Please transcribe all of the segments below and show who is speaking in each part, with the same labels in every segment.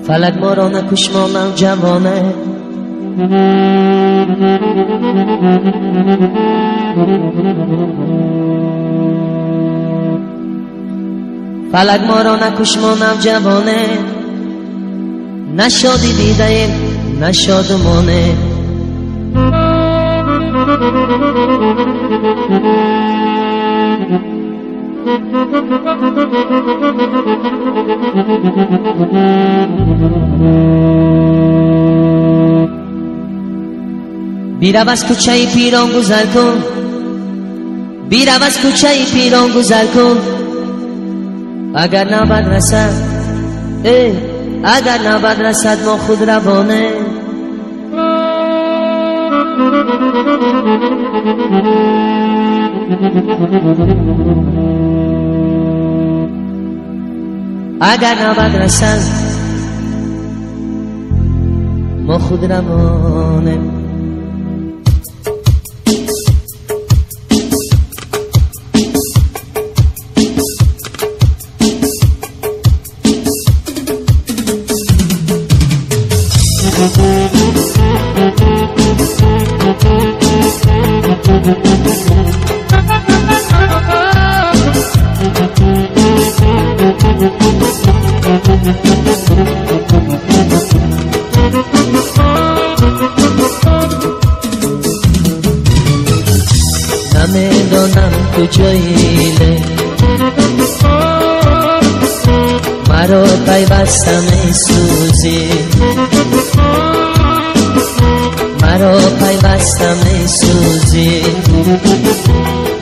Speaker 1: فلک ما را نکش ما نوجوانه. فلک ما را نکش ما نوجوانه، نه شادی دیده ایم نه شادمانه. بیرو از کوچه پیران گذر کن، بیرو از کوچه پیران گذر کن، اگر نوبت رسد، اگر نوبت رسد ما خود روانه. اگر نوبت رسد ما خود روانه. نمیدانم کجایی مرا پیوسته میسوزی، مرا پیوسته میسوزی.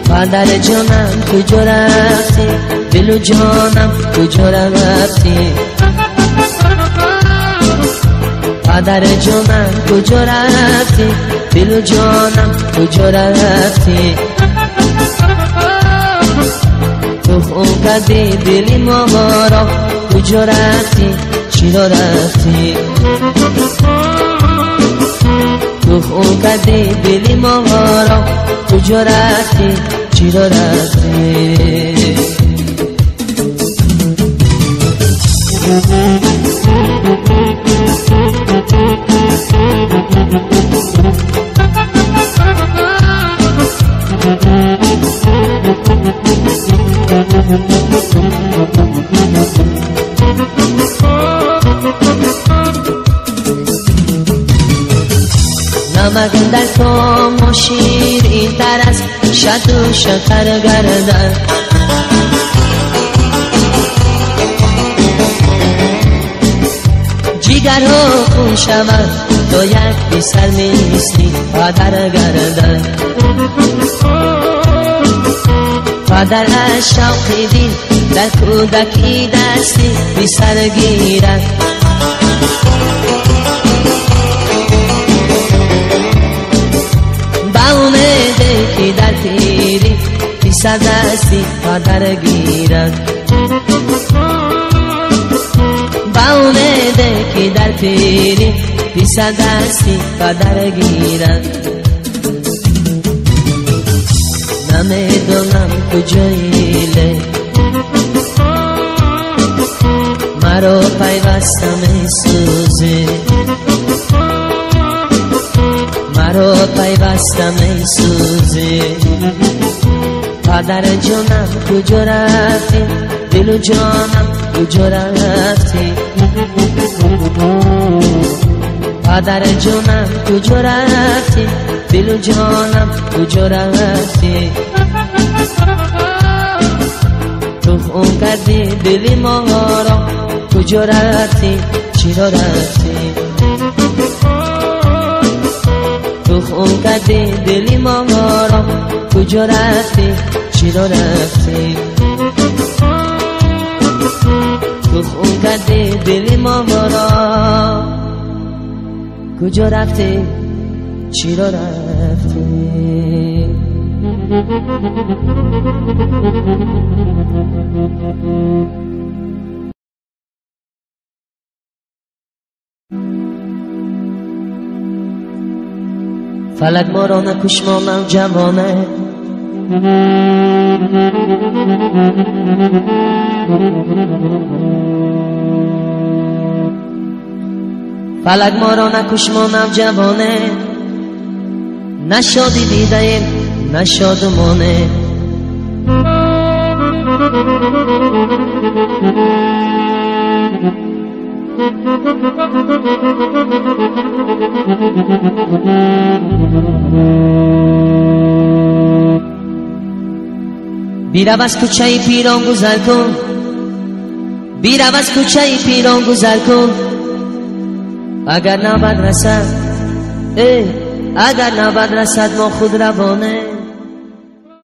Speaker 1: پدر جانم کجا رفتی، دل و جانم کجا رفتی؟ پدر جانم کجا رفتی، دل و جانم کجا رفتی؟ تو خون کردی دل ما را، کجا رفتی چرا رفتی؟ تو خون کردی دل ما را، کجا رفتی چرا رفتی؟ نمک در کام و شیرین تر از شد و شکر گردن. جیگرها خون شود تا یک پسر مثلی پدر گردن. پدر از شوق دل در کودکی دستی پسر گیرد. با امید که در پیری پسر دستی پدر گیرد. با امید که در پیری پسر دستی پدر گیرد. نمیدانم کجایی مرا پیوسته میسوزی، مرا پیوسته میسوزی. پدر جانم کجا رفتی، دل و جانم کجا رفتی؟ پدر جانم کجا رفتی، دل و جانم کجا رفتی؟ تو خون کردی دل ما را، کجا رفتی چرا رفتی؟ تو خون کردی دل ما را، کجا رفتی چرا رفتی؟ تو خون کردی دل ما را، کجا رفتی چرا رفتی؟ فلک ما را نکش ما نوجوانه، Фалак моро накуш, мо навҷавоне, на шодӣ дидаем, на шодумоне. Бирав аз кӯчаи пирон гузар кун, бирав аз кӯчаи пирон гузар кун, агар навбат расад, агар навбат расад, мо худ равоне.